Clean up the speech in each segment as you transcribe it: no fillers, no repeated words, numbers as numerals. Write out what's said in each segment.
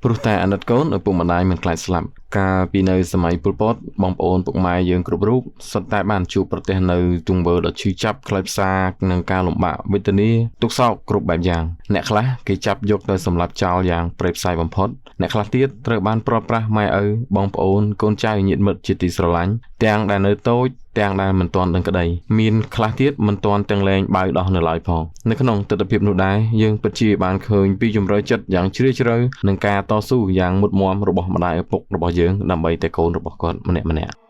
ព្រោះតែអាណិតកូនឪពុកម្ដាយមិនខ្លាចស្លាប់កាលពីនៅសម័យប៉ុលពតបងប្អូនពុកម៉ែយើងគ្រប់រូបសុទ្ធតែបានជួបប្រទះនៅទង្វើដ៏ឈឺចាប់ខ្លោចផ្សានិងការលំបាកវេទនាទុក្ខសោកគ្រប់បែបយ៉ាងអ្នកខ្លះគេចាប់យកទៅសម្លាប់ចោលយ៉ាងព្រៃផ្សៃបំផុតអ្នកខ្លះទៀតត្រូវបានព្រាត់ប្រាសម៉ែឪបងប្អូនកូនចៅញាតិមិត្តជាទីស្រឡាញ់ទាំងដែលនៅតូចទាំងដែលមិនទាន់ដឹងក្តីមានខ្លះទៀតមិនទាន់ទាំងលែងបាវដោះនៅឡើយផងនៅក្នុងទិដ្ឋភាពនោះដែរយើងពិតជាបានឃើញពីជម្រៅចិត្តយ៉ាងជ្រាលជ្រៅនិងការតស៊ូយ៉ាងមុតមាំរបស់ម្ដាយឪពុករបស់យើងដើម្បីតែកូនរបស់គាត់ម្នាក់ៗ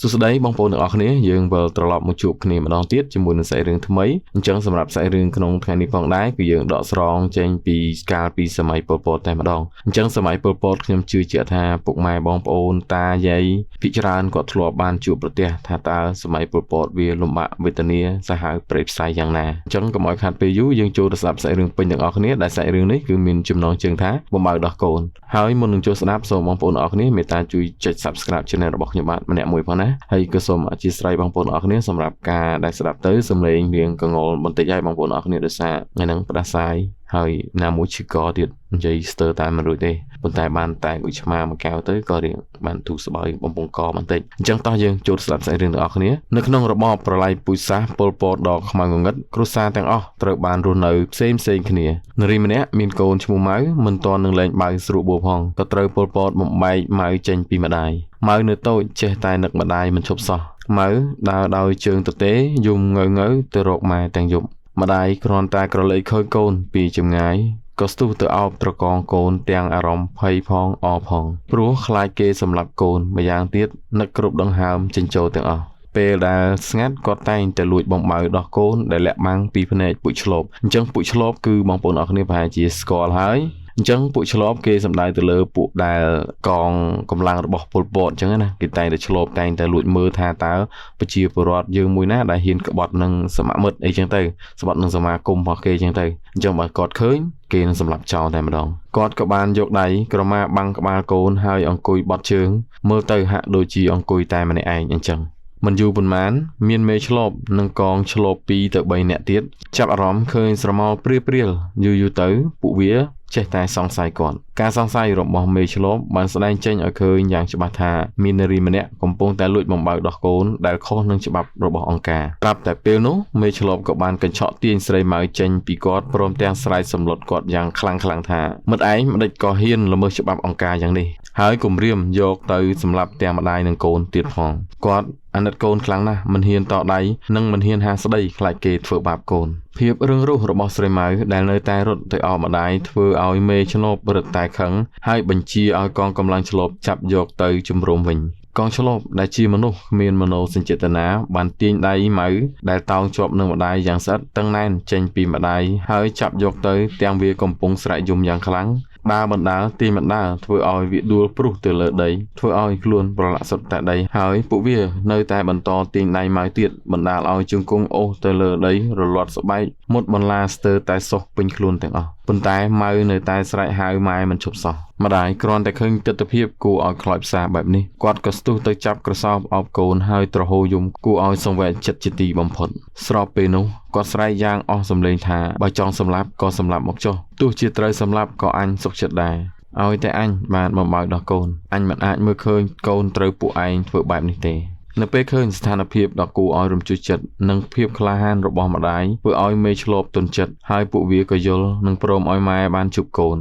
សួស្តីបងប្អូនទាំងអស់គ្នាយើងវិលត្រឡប់មកជួបគ្នាម្ដងទៀតជាមួយនឹងសាច់រឿងថ្មីអញ្ចឹងសម្រាប់សាច់រឿងក្នុងថ្ងៃនេះផងដែរគឺយើងដកស្រង់ចេញពីកាលពីសម័យប៉ុលពតតែម្ដងអញ្ចឹងសម័យប៉ុលពតខ្ញុំជឿជាក់ថាពុកម៉ែបងប្អូនតាយាយភាគច្រើនគាត់ធ្លាប់បានជួបប្រទះថាតើសម័យប៉ុលពតវាលំបាកវេទនាសាហាវព្រៃផ្សៃយ៉ាងណាអញ្ចឹងកុំឲ្យខាត់ពេលយូរយើងចូលទៅស្ដាប់សាច់រឿងពេញទាំងអស់គ្នាដែលសាច់រឿងនេះគឺមានចំណងជើងថាបំបៅដោះកូនហើយមុននឹងចូលស្ដាប់សូមបងប្អូនអរគ្នាមេត្តាជួយចុច Subscribe Channel របស់ខ្ញុំបាទម្នាក់មួយផងណាហើយក៏សូមអធិស្ឋានបងប្អូនអរគ្នាសម្រាប់ការដែលស្ដាប់ទៅសំឡេងរៀងកងល់បន្តិចហើយបងប្អូនអរគ្នាដោយសារថ្ងៃហ្នឹងផ្ដាសាយហើយណាមួយឈឺកទៀតនិយាយស្ទើរតែមិនរួចទេប៉ុន្តែបានតែមួយឆ្មាមួយកែវទៅក៏រៀងបានធូរស្បើយបំពង់កបន្តិចអញ្ចឹងតោះយើងចូលស្ដាប់សាច់រឿងទាំងអស់គ្នានៅក្នុងរបបប្រល័យពូជសាសន៍ប៉ុលពតដ៏ខ្មៅងងឹតគ្រួសារទាំងអស់ត្រូវបានរស់នៅផ្សេងផ្សេងគ្នានារីម្នាក់មានកូនឈ្មោះម៉ៅមិនទាន់នឹងលែងបៅស្រួលបួផងក៏ត្រូវប៉ុលពតបំបែកម៉ៅចេញពីម្ដាយម៉ៅនៅតូចចេះតែនឹកម្ដាយមិនឈប់សោះម៉ៅដើរដោយជើងទទេយំងើងើទៅរកម៉ែទាំងយប់ម្ដាយគ្រាន់តែក្រឡេកឃើញកូនពីចម្ងាយក៏ស្ទុះទៅអោបត្រកងកូនទាំងអារម្មណ៍ភ័យផងអផងព្រោះខ្លាចគេសម្លាប់កូនម្យ៉ាងទៀតនឹកគ្រប់ដង្ហើមចិញ្ចោទាំងអស់ពេលដែលស្ងាត់គាត់តែងតែលួចបំបៅដោះកូនដែលលាក់បាំងពីភ្នែកពូជឆ្លបអញ្ចឹងពូជឆ្លបគឺបងប្អូនអរគ្នាប្រហែលជាស្គាល់ហើយអញ្ចឹងពួកឆ្លបគេសំដៅទៅលើពួកដែលកងកម្លាំងរបស់ប៉ុលពតអញ្ចឹងណាគេតែងតែឆ្លបតែងតែលួចមើលថាតើប្រជាពលរដ្ឋយើងមួយណាដែលហ៊ានក្បត់នឹងសមមិត្តអីចឹងទៅស្បត់នឹងសមាគមរបស់គេអញ្ចឹងទៅអញ្ចឹងបើគាត់ឃើញគេនឹងសម្លាប់ចោលតែម្ដងគាត់ក៏បានយកដៃក្រមាបាំងក្បាលកូនហើយអង្គុយបត់ជើងមើលទៅហាក់ដូចជាអង្គុយតែម្នាក់ឯងអញ្ចឹងមិនយូរប៉ុន្មានមានមេឆ្លបនិងកងឆ្លប2ទៅ3នាក់ទៀតចាប់អារម្មណ៍ឃើញស្រមោលព្រាលៗយូរៗទៅពួកវាចេះតែសង្ស័យគាត់ការសង្ស័យរបស់មេឆ្លបបានស្ដែងចេញឲ្យឃើញយ៉ាងច្បាស់ថាមាននារីម្នាក់កំពុងតែលួចបំបៅដោះកូនដែលខុសនឹងច្បាប់របស់អង្គការប្រាប់តែពេលនោះមេឆ្លបក៏បានកញ្ឆក់ទាញស្រីម៉ៅចេញពីគាត់ព្រមទាំងស្រែកសម្លុតគាត់យ៉ាងខ្លាំងៗថាមិត្តឯងម្ដេចក៏ហ៊ានល្មើសច្បាប់អង្គការយ៉ាងនេះហើយគំរាមយកទៅសម្លាប់ទាំងម្ដាយនិងកូនទៀតផងគាត់អាណិតកូនខ្លាំងណាស់មិនហ៊ានតដៃនិងមិនហ៊ានហាស្ដីខ្លាចគេធ្វើបាបកូនភាពរឹងរូសរបស់ស្រីម៉ៅដែលនៅតែរត់ទៅអោបម្ដាយធ្វើឲ្យមេឆ្លបរឹតតែខឹងហើយបញ្ជាឲ្យកងកម្លាំងឆ្លបចាប់យកទៅជំរុំវិញកងឆ្លបដែលជាមនុស្សគ្មានមโนសញ្ចេតនាបានទាញដៃម៉ៅដែលតោងជាប់នឹងម្ដាយយ៉ាងស្អិតតឹងណែនចេញពីម្ដាយហើយចាប់យកទៅទាំងវាកំពុងស្រែកយំយ៉ាងខ្លាំងដើរបណ្ដើរទាញបណ្ដើរធ្វើឲ្យវាដួលព្រុសទៅលើដីធ្វើឲ្យខ្លួនប្រឡាក់សុទ្ធតែដីហើយពួកវានៅតែបន្តទាញដៃម៉ៅទៀតបណ្ដាលឲ្យជង្គង់អូសទៅលើដីរលាត់ស្បែកមុតបន្លាស្ទើរតែសុះពេញខ្លួនទាំងអស់ប៉ុន្តែម៉ៅនៅតែស្រែកហៅម៉ែមិនឈប់សោះម្ដាយគ្រាន់តែឃើញទិដ្ឋភាពគួរឲ្យខ្លោចផ្សាបែបនេះគាត់ក៏ស្ទុះទៅចាប់ក្រសោបអោបកូនហើយទ្រហោយំគួរឲ្យសង្វេគចិត្តជាទីបំផុតស្របពេលនោះគាត់ស្រែកយ៉ាងអស់សំឡេងថាបើចង់សម្លាប់ក៏សម្លាប់មកចុះទោះជាត្រូវសម្លាប់ក៏អញសុខចិត្តដែរឲ្យតែអញបានបំបៅដោះកូនអញមិនអាចមើលឃើញកូនត្រូវពួកឯងធ្វើបែបនេះទេនៅពេលឃើញស្ថានភាពដ៏គួរឲ្យរំជួលចិត្តនិងភាពក្លាហានរបស់ម្ដាយធ្វើឲ្យមេឆ្លបទន់ចិត្តហើយពួកវាក៏យល់និងព្រមឲ្យម៉ែបានជួបកូន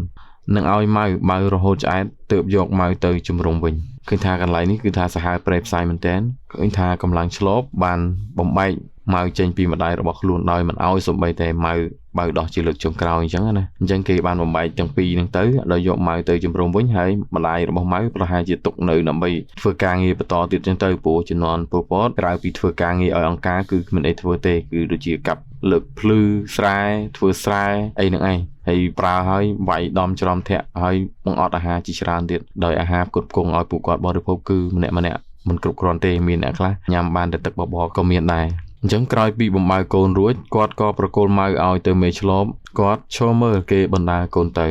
និងឲ្យម៉ៅបៅរហូតឆ្អែតទើបយកម៉ៅទៅជំរុំវិញឃើញថាកន្លែងនេះគឺថាសាហាវព្រៃផ្សៃមែនទែនឃើញថាកម្លាំងឆ្លបបានបំបែកម៉ៅចេញពីម្ដាយរបស់ខ្លួនដោយមិនឲ្យសូម្បីតែម៉ៅបៅដោះជាលើកចុងក្រោយអញ្ចឹងណាអញ្ចឹងគេបានបំបែកទាំងពីរហ្នឹងទៅដោយយកម៉ៅទៅជំរុំវិញហើយម្ដាយរបស់ម៉ៅប្រហែលជាទុកនៅដើម្បីធ្វើការងារបន្តទៀតអញ្ចឹងទៅព្រោះជំនាន់ប៉ុលពតក្រៅពីធ្វើការងារឲ្យអង្គការគឺគ្មានអីធ្វើទេគឺដូចជាកាប់លើកភ្លឺស្រែធ្វើស្រែអីហ្នឹងឯងហើយប្រើហើយវាយដំច្រំធាក់ហើយបង្អត់អាហារជាច្រើនទៀតដោយអាហារផ្គត់ផ្គង់ឲ្យពួកគាត់បរិភោគគឺម្នាក់ៗមិនគ្រប់គ្រាន់ទេមានអ្នកខ្លះញ៉ាំបានតែទឹកបបរក៏មានដែរអញ្ចឹងក្រោយពីបំបៅកូនរួចគាត់ក៏ប្រគល់ម៉ៅឲ្យទៅមេឆ្លបគាត់ឈរមើលគេបណ្ដើរកូនទៅ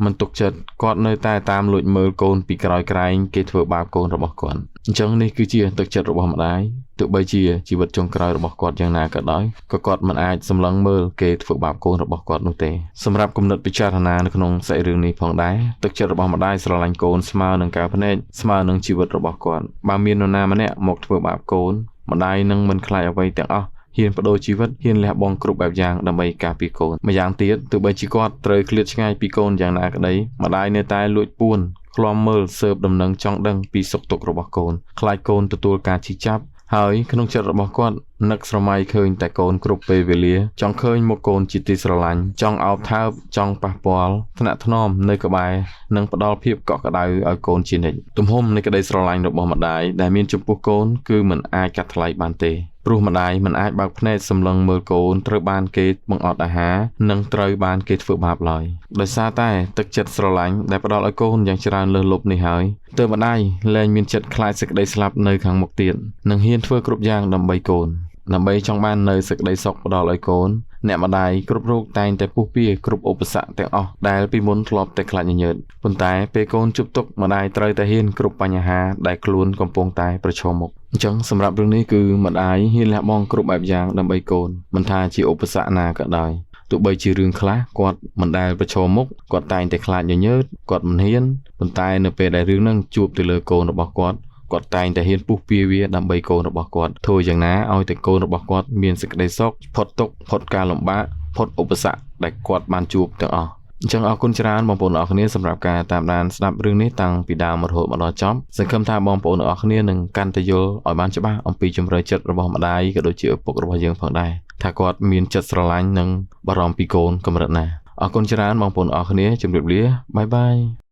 មិនទុកចិត្តគាត់នៅតែតាមលួចមើលកូនពីក្រោយក្រែងគេធ្វើបាបកូនរបស់គាត់អញ្ចឹងនេះគឺជាទឹកចិត្តរបស់ម្ដាយទោះបីជាជីវិតចុងក្រោយរបស់គាត់យ៉ាងណាក៏ដោយក៏គាត់មិនអាចសម្លឹងមើលគេធ្វើបាបកូនរបស់គាត់នោះទេសម្រាប់គំនិតពិចារណានៅក្នុងសាច់រឿងនេះផងដែរទឹកចិត្តរបស់ម្ដាយស្រឡាញ់កូនស្មើនឹងកែវភ្នែកស្មើនឹងជីវិតរបស់គាត់បើមាននរណាម្នាក់មកធ្វើបាបកូនម្ដាយនឹងមិនខ្លាចអ្វីទាំងអស់ហ៊ានបដូរជីវិតហ៊ានលះបង់គ្រប់បែបយ៉ាងដើម្បីការពារកូនម្យ៉ាងទៀតទោះបីជាគាត់ត្រូវឃ្លាតឆ្ងាយពីកូនយ៉ាងណាក្តីម្ដាយនៅតែលួចពួនឃ្លាំមើលស៊ើបដំណឹងចង់ដឹងពីសុខទុក្ខរបស់កូនខ្លាចកូនទទួលការឈឺចាប់ហើយក្នុងចិត្តរបស់គាត់នឹកស្រមៃឃើញតែកូនគ្រប់ពេលវេលាចង់ឃើញមុខកូនជាទីស្រឡាញ់ចង់អោបថើបចង់ប៉ះពាល់ថ្នាក់ថ្នមនៅក្បែរនិងផ្ដល់ភាពកក់ក្ដៅឲ្យកូនជានិច្ចទំហំនៃក្តីស្រឡាញ់របស់ម្ដាយដែលមានចំពោះកូនគឺមិនអាចកាត់ថ្លៃបានទេព្រោះម្ដាយមិនអាចបើកភ្នែកសម្លឹងមើលកូនត្រូវបានគេបង្អត់អាហារនិងត្រូវបានគេធ្វើបាបឡើយដោយសារតែទឹកចិត្តស្រឡាញ់ដែលផ្ដល់ឲ្យកូនយ៉ាងច្រើនលើសលប់នេះហើយទើបម្ដាយលែងមានចិត្តខ្លាចសេចក្តីស្លាប់នៅខាងមុខទៀតនិងហ៊ានធ្វើគ្រប់យ៉ាងដើម្បីកូនដើម្បីចង់បាននៅសេចក្តីសុខផ្ដល់ឲ្យកូនអ្នកម្ដាយគ្រប់រូបតែងតែពុះពៀគ្រប់ឧបសគ្គទាំងអស់ដែលពីមុនធ្លាប់តែខ្លាចញញើតប៉ុន្តែពេលកូនជួបទុក្ខម្ដាយត្រូវតែហ៊ានគ្រប់បញ្ហាដែលខ្លួនកំពុងតែប្រឈមមុខអញ្ចឹងសម្រាប់រឿងនេះគឺម្ដាយហ៊ានលះបង់គ្រប់បែបយ៉ាងដើម្បីកូនមិនថាជាឧបសគ្គណាក៏ដោយទោះបីជារឿងខ្លះគាត់មិនដែលប្រឈមមុខគាត់តែងតែខ្លាចញញើតគាត់មិនហ៊ានប៉ុន្តែនៅពេលដែលរឿងហ្នឹងជួបទៅលើកូនរបស់គាត់គាត់តែងតែហ៊ានពុះពៀវាដើម្បីកូនរបស់គាត់ធ្វើយ៉ាងណាឲ្យតែកូនរបស់គាត់មានសេចក្តីសុខផុតទុក្ខផុតការលំបាកផុតឧបសគ្គដែលគាត់បានជួបទាំងអស់អញ្ចឹងអរគុណច្រើនបងប្អូនអរគ្នាសម្រាប់ការតាមដានស្ដាប់រឿងនេះតាំងពីដើមរហូតមកដល់ចប់សង្ឃឹមថាបងប្អូនអរគ្នានឹងកាន់តែយល់ឲ្យបានច្បាស់អំពីជំរឿចិត្តរបស់ម្ដាយក៏ដូចជាឪពុករបស់យើងផងដែរថាគាត់មានចិត្តស្រឡាញ់និងបារម្ភពីកូនកម្រិតណាអរគុណច្រើនបងប្អូនអរគ្នាជម្រាបលាបាយបាយ។